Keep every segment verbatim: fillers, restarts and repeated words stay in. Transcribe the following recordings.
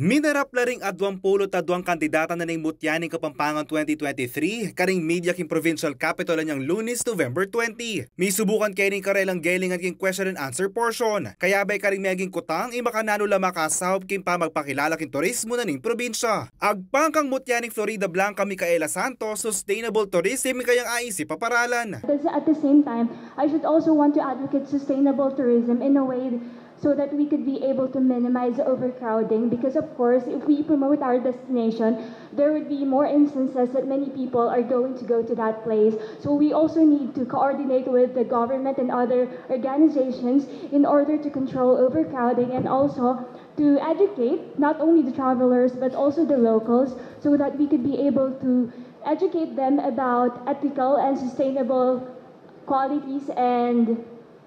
Minarap la ring aduang pulu't aduang kandidata na ning Mutya ning Kapampangan twenty twenty-three karing media king provincial capitol inyang Lunes, November twenty. Misubukan keni ing karelang gelingan king question and answer portion. Kayabay karing meging kutang, ing makananu la makasaup king pamagpakilala king turismo na ning probinsya. Agpang kang Mutya ning Floridablanca, Micaela Santos, sustainable tourism ing kayang aisip a paralan. Because at the same time, I should also want to advocate sustainable tourism in a way so that we could be able to minimize the overcrowding. Because of course, if we promote our destination, there would be more instances that many people are going to go to that place. So we also need to coordinate with the government and other organizations in order to control overcrowding and also to educate not only the travelers but also the locals, so that we could be able to educate them about ethical and sustainable qualities and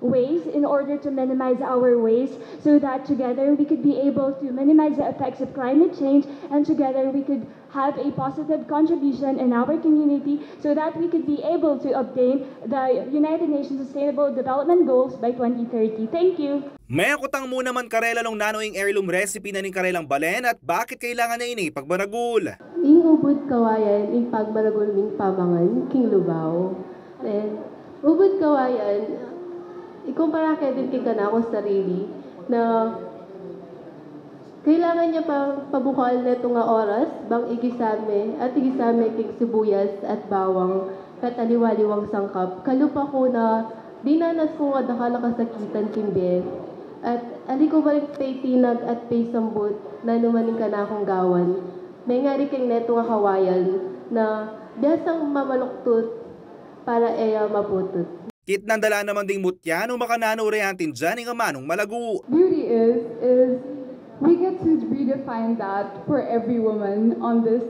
ways in order to minimize our waste, so that together we could be able to minimize the effects of climate change, and together we could have a positive contribution in our community, so that we could be able to obtain the United Nations Sustainable Development Goals by twenty thirty. Thank you. Mekutang mu naman karela nung nanu ing heirloom recipe na ning karelang balen at bakit kailangan na ini pagmaragul. Ing ubud kawayan ing pagmaragul ning pamangan king Lubao. Then, ubud kawayan, ikumpara ke din king kanakung sarili na kailangan ya pa pabukal neto nga oras bang igisa me at igisa me king sibuyas at bawang kat aliwa-liwang sangkap. Kalupa ku na dinanas ku nga dakal a kasakitan king bie. At ali ku pa ring peitinag at peisambut nanu man ing kanakung gawan. Mengari keng neto nga kawayan na biasang mamaluktut para e ya maputut. Kitnan da la naman ding Mutya nung makananu re atin dyan ing amanung malagu. Beauty is, is we get to redefine that for every woman on this,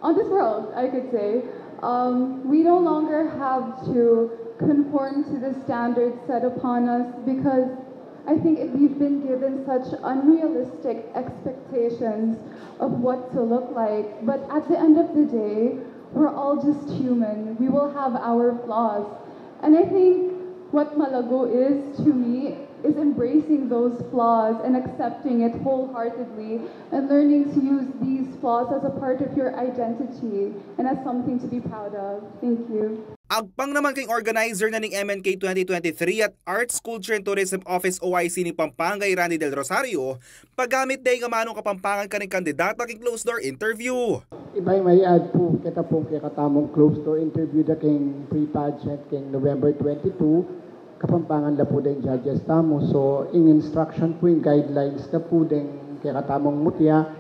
on this world, I could say. Um, we no longer have to conform to the standards set upon us because I think it, we've been given such unrealistic expectations of what to look like. But at the end of the day, we're all just human. We will have our flaws. And I think what malagu is to me is embracing those flaws and accepting it wholeheartedly and learning to use these flaws as a part of your identity and as something to be proud of. Thank you. Agpang naman keng organizer na ning M N K twenty twenty-three at Arts, Culture and Tourism Office O I C ning Pampanga, i Randy Del Rosario, paggamit de ing amanung Kapampangan karing kandidata king closed door interview. Iba'y mai-add pu, keta pung kekatamung closed door interview da king pre-pageant king November twenty-two, Kapampangan la pu deng judges tamu. So, ing instruction pu, ing guidelines da pu deng kekatamung Mutya,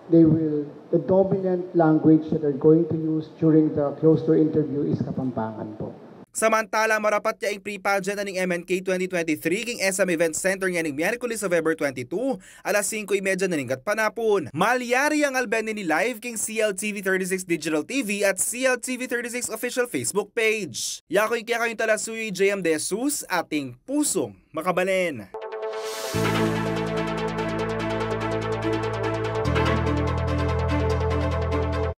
they will, the dominant language that they're going to use during the closed door interview is Kapampangan pu. Samantala, marapat ya ing pre-pageant na ning M N K twenty twenty-three king S M Event Center ngening Miyerkules, November twenty-two, alas singko y media na ning gatpanapun. Malyari yang alben ini live king C L T V thirty-six Digital T V at C L T V thirty-six official Facebook page. Yaku ing kekayung talasuyu, J M De Jesus, ating pusung makabalen.